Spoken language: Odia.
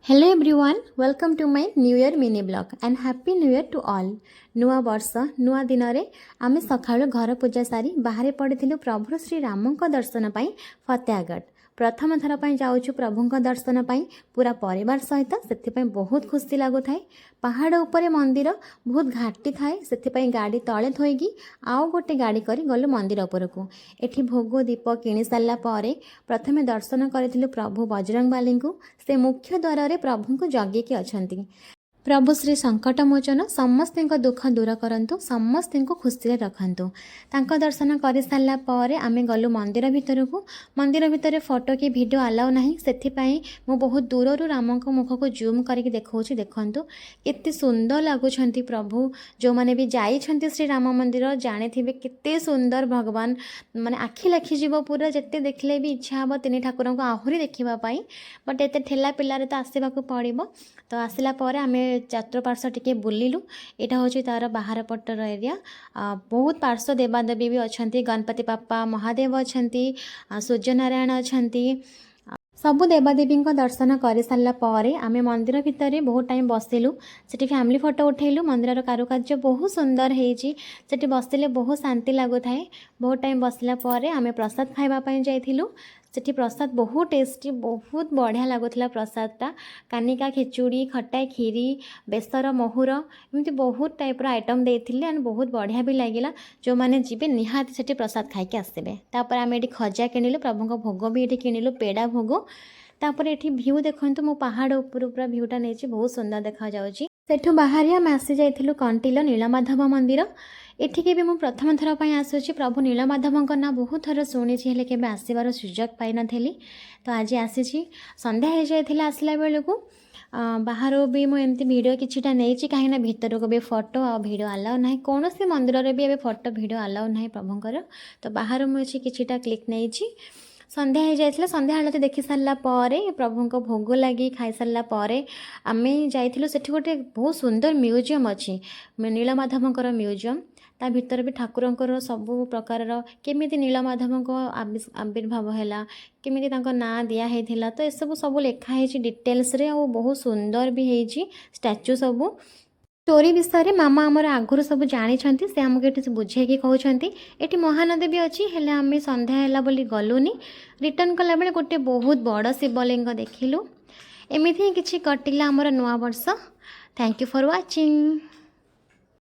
Hello everyone, welcome to my New Year mini vlog and Happy New Year to all. ନୂଆ ବର୍ଷ, ନୂଆ ଦିନରେ ଆମେ ସକାଳୁ ଘର ପୂଜା ସାରି ବାହାରି ପଡ଼ିଥିଲୁ ପ୍ରଭୁ ଶ୍ରୀରାମଙ୍କ ଦର୍ଶନ ପାଇଁ ଫତେହଗଡ଼। ପ୍ରଥମ ଥର ପାଇଁ ଯାଉଛୁ ପ୍ରଭୁଙ୍କ ଦର୍ଶନ ପାଇଁ ପୁରା ପରିବାର ସହିତ, ସେଥିପାଇଁ ବହୁତ ଖୁସି ଲାଗୁଥାଏ। ପାହାଡ଼ ଉପରେ ମନ୍ଦିର, ବହୁତ ଘାଟି ଥାଏ, ସେଥିପାଇଁ ଗାଡ଼ି ତଳେ ଥୋଇକି ଆଉ ଗୋଟେ ଗାଡ଼ି କରି ଗଲୁ ମନ୍ଦିର ଉପରକୁ। ଏଠି ଭୋଗ, ଦୀପ କିଣି ସାରିଲା ପରେ ପ୍ରଥମେ ଦର୍ଶନ କରିଥିଲୁ ପ୍ରଭୁ ବଜରଙ୍ଗବାଲିଙ୍କୁ। ସେ ମୁଖ୍ୟ ଦ୍ୱାରରେ ପ୍ରଭୁଙ୍କୁ ଜଗିକି ଅଛନ୍ତି। ପ୍ରଭୁ ଶ୍ରୀ ସଙ୍କଟମୋଚନ ସମସ୍ତଙ୍କ ଦୁଃଖ ଦୂର କରନ୍ତୁ, ସମସ୍ତଙ୍କୁ ଖୁସିରେ ରଖନ୍ତୁ। ତାଙ୍କ ଦର୍ଶନ କରିସାରିଲା ପରେ ଆମେ ଗଲୁ ମନ୍ଦିର ଭିତରକୁ। ମନ୍ଦିର ଭିତରେ ଫଟୋ କି ଭିଡ଼ିଓ ଆଲାଉ ନାହିଁ, ସେଥିପାଇଁ ମୁଁ ବହୁତ ଦୂରରୁ ରାମଙ୍କ ମୁଖକୁ ଜୁମ୍ କରିକି ଦେଖାଉଛି। ଦେଖନ୍ତୁ, କେତେ ସୁନ୍ଦର ଲାଗୁଛନ୍ତି ପ୍ରଭୁ। ଯେଉଁମାନେ ବି ଯାଇଛନ୍ତି ଶ୍ରୀ ରାମ ମନ୍ଦିର, ଜାଣିଥିବେ କେତେ ସୁନ୍ଦର ଭଗବାନ। ମାନେ ଆଖି ଲାଖିଯିବ ପୁରା, ଯେତେ ଦେଖିଲେ ବି ଇଚ୍ଛା ହେବ ତିନି ଠାକୁରଙ୍କୁ ଆହୁରି ଦେଖିବା ପାଇଁ। ବଟ୍ ଏତେ ଠେଲା ପେଲାରେ ତ ଆସିବାକୁ ପଡ଼ିବ। ତ ଆସିଲା ପରେ ଆମେ ଚତୁଃପାର୍ଶ୍ୱ ଟିକେ ବୁଲିଲୁ। ଏଇଟା ହେଉଛି ତା'ର ବାହାର ପଟର ଏରିଆ। ବହୁତ ପାର୍ଶ୍ୱ ଦେବାଦେବୀ ବି ଅଛନ୍ତି। ଗଣପତି ବାପ୍ପା ମହାଦେବ ଅଛନ୍ତି, ସୂର୍ଯ୍ୟନାରାୟଣ ଅଛନ୍ତି। ସବୁ ଦେବାଦେବୀଙ୍କ ଦର୍ଶନ କରିସାରିଲା ପରେ ଆମେ ମନ୍ଦିର ଭିତରେ ବହୁତ ଟାଇମ୍ ବସିଲୁ। ସେଠି ଫ୍ୟାମିଲି ଫଟୋ ଉଠେଇଲୁ। ମନ୍ଦିରର କାରୁକାର୍ଯ୍ୟ ବହୁତ ସୁନ୍ଦର ହେଇଛି। ସେଠି ବସିଲେ ବହୁତ ଶାନ୍ତି ଲାଗୁଥାଏ। ବହୁତ ଟାଇମ୍ ବସିଲା ପରେ ଆମେ ପ୍ରସାଦ ଖାଇବା ପାଇଁ ଯାଇଥିଲୁ। ସେଠି ପ୍ରସାଦ ବହୁତ ଟେଷ୍ଟି, ବହୁତ ବଢ଼ିଆ ଲାଗୁଥିଲା ପ୍ରସାଦଟା। କାନିକା, ଖେଚୁଡ଼ି, ଖଟା କ୍ଷୀରି, ବେସର, ମହୁର, ଏମିତି ବହୁତ ଟାଇପ୍ର ଆଇଟମ୍ ଦେଇଥିଲେ ଆଣ୍ଡ ବହୁତ ବଢ଼ିଆ ବି ଲାଗିଲା। ଯେଉଁମାନେ ଯିବେ, ନିହାତି ସେଠି ପ୍ରସାଦ ଖାଇକି ଆସିବେ। ତାପରେ ଆମେ ଏଠି ଖଜା କିଣିଲୁ, ପ୍ରଭୁଙ୍କ ଭୋଗ ବି ଏଠି କିଣିଲୁ, ପେଡ଼ା ଭୋଗ। ତାପରେ ଏଠି ଭ୍ୟୁ ଦେଖନ୍ତୁ, ମୁଁ ପାହାଡ଼ ଉପରୁ ପୁରା ଭ୍ୟୁଟା ନେଇଛି, ବହୁତ ସୁନ୍ଦର ଦେଖାଯାଉଛି। ସେଠୁ ବାହାରି ଆମେ ଆସି ଯାଇଥିଲୁ କଣ୍ଟିଲ ନୀଳମାଧବ ମନ୍ଦିର। ଏଠିକି ବି ମୁଁ ପ୍ରଥମ ଥର ପାଇଁ ଆସୁଛି। ପ୍ରଭୁ ନୀଳମାଧବଙ୍କ ନାଁ ବହୁତ ଥର ଶୁଣିଛି, ହେଲେ କେବେ ଆସିବାର ସୁଯୋଗ ପାଇନଥିଲି। ତ ଆଜି ଆସିଛି। ସନ୍ଧ୍ୟା ହେଇଯାଇଥିଲା ଆସିଲା ବେଳକୁ। ବାହାରୁ ବି ମୁଁ ଏମିତି ଭିଡ଼ିଓ କିଛିଟା ନେଇଛି, କାହିଁକିନା ଭିତରକୁ ବି ଫଟୋ ଆଉ ଭିଡ଼ିଓ ଆଲାଉ ନାହିଁ। କୌଣସି ମନ୍ଦିରରେ ବି ଏବେ ଫଟୋ ଭିଡ଼ିଓ ଆଲାଉ ନାହିଁ ପ୍ରଭୁଙ୍କର। ତ ବାହାରୁ ମୁଁ ଏଠି କିଛିଟା କ୍ଲିପ୍ ନେଇଛି। ସନ୍ଧ୍ୟା ହେଇଯାଇଥିଲା। ସନ୍ଧ୍ୟା ଆଳତି ଦେଖି ସାରିଲା ପରେ, ପ୍ରଭୁଙ୍କ ଭୋଗ ଲାଗି ଖାଇସାରିଲା ପରେ ଆମେ ଯାଇଥିଲୁ, ସେଠି ଗୋଟେ ବହୁତ ସୁନ୍ଦର ମ୍ୟୁଜିୟମ୍ ଅଛି, ନୀଳମାଧବଙ୍କର ମ୍ୟୁଜିୟମ୍। ତା ଭିତରେ ବି ଠାକୁରଙ୍କର ସବୁ ପ୍ରକାରର, କେମିତି ନୀଳମାଧବଙ୍କ ଆବିର୍ଭାବ ହେଲା, କେମିତି ତାଙ୍କ ନାଁ ଦିଆ ହେଇଥିଲା, ତ ଏସବୁ ସବୁ ଲେଖା ହେଇଛି ଡିଟେଲ୍ସରେ ଆଉ ବହୁତ ସୁନ୍ଦର ବି ହେଇଛି ଷ୍ଟାଚୁ ସବୁ। ଷ୍ଟୋରି ବିଷୟରେ ମାମା ଆମର ଆଗରୁ ସବୁ ଜାଣିଛନ୍ତି, ସେ ଆମକୁ ଏଠି ବୁଝେଇକି କହୁଛନ୍ତି। ଏଠି ମହାନଦୀ ବି ଅଛି, ହେଲେ ଆମେ ସନ୍ଧ୍ୟା ହେଲା ବୋଲି ଗଲୁନି। ରିଟର୍ନ କଲାବେଳେ ଗୋଟେ ବହୁତ ବଡ଼ ଶିବଲିଙ୍ଗ ଦେଖିଲୁ। ଏମିତି ହିଁ କିଛି କଟିଲା ଆମର ନୂଆ ବର୍ଷ। Thank you for watching.